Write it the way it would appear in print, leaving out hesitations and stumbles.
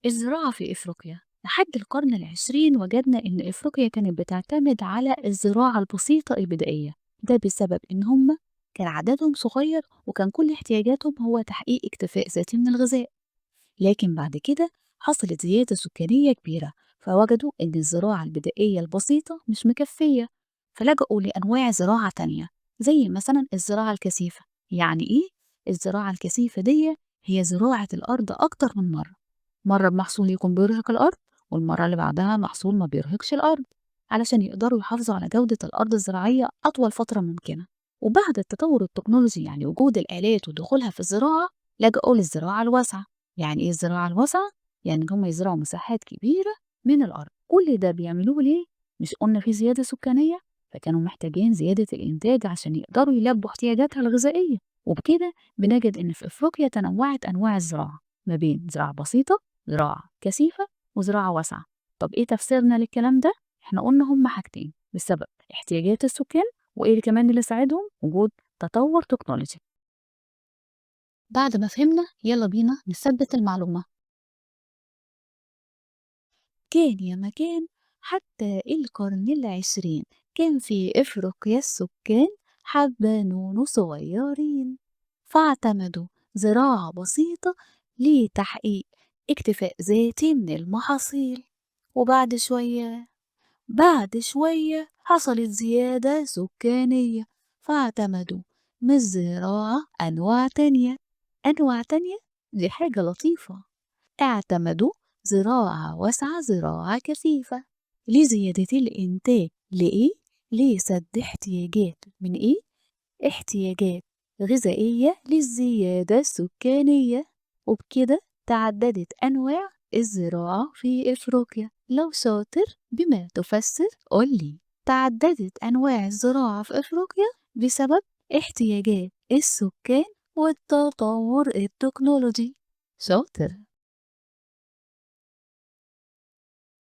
الزراعة في إفريقيا لحد القرن العشرين وجدنا إن إفريقيا كانت بتعتمد على الزراعة البسيطة البدائية، ده بسبب إن هم كان عددهم صغير وكان كل احتياجاتهم هو تحقيق اكتفاء ذاتي من الغذاء. لكن بعد كده حصلت زيادة سكانية كبيرة، فوجدوا إن الزراعة البدائية البسيطة مش مكفية، فلجأوا لأنواع زراعة تانية زي مثلا الزراعة الكثيفة. يعني إيه؟ الزراعة الكثيفة دي هي زراعة الأرض أكتر من مرة، مرة بمحصول يكون بيرهق الأرض والمرة اللي بعدها محصول ما بيرهقش الأرض، علشان يقدروا يحافظوا على جودة الأرض الزراعية أطول فترة ممكنة. وبعد التطور التكنولوجي يعني وجود الآلات ودخولها في الزراعة، لجأوا للزراعة الواسعة. يعني إيه الزراعة الواسعة؟ يعني هم يزرعوا مساحات كبيرة من الأرض. كل ده بيعملوه ليه؟ مش قلنا في زيادة سكانية؟ فكانوا محتاجين زيادة الإنتاج عشان يقدروا يلبوا احتياجاتها الغذائية. وبكده بنجد إن في إفريقيا تنوعت أنواع الزراعة ما بين زراعة بسيطة، زراعة كثيفة، وزراعة واسعة. طب إيه تفسيرنا للكلام ده؟ إحنا قلنا هما حاجتين، بسبب احتياجات السكان، وإيه كمان اللي ساعدهم؟ وجود تطور تكنولوجي. بعد ما فهمنا يلا بينا نثبت المعلومة. كان يا مكان حتى القرن العشرين كان في إفريقيا السكان حبة نونو صغيرين، فاعتمدوا زراعة بسيطة لتحقيق اكتفاء ذاتي من المحاصيل. وبعد شوية بعد شوية حصلت زيادة سكانية، فاعتمدوا من الزراعة أنواع تانية. أنواع تانية دي حاجة لطيفة، اعتمدوا زراعة واسعة، زراعة كثيفة لزيادة الإنتاج. لإيه؟ لسد احتياجات من إيه؟ احتياجات غذائية للزيادة السكانية. وبكده تعددت أنواع الزراعة في إفريقيا. لو شاطر بما تفسر قولي، تعددت أنواع الزراعة في إفريقيا بسبب احتياجات السكان والتطور التكنولوجي. شاطر.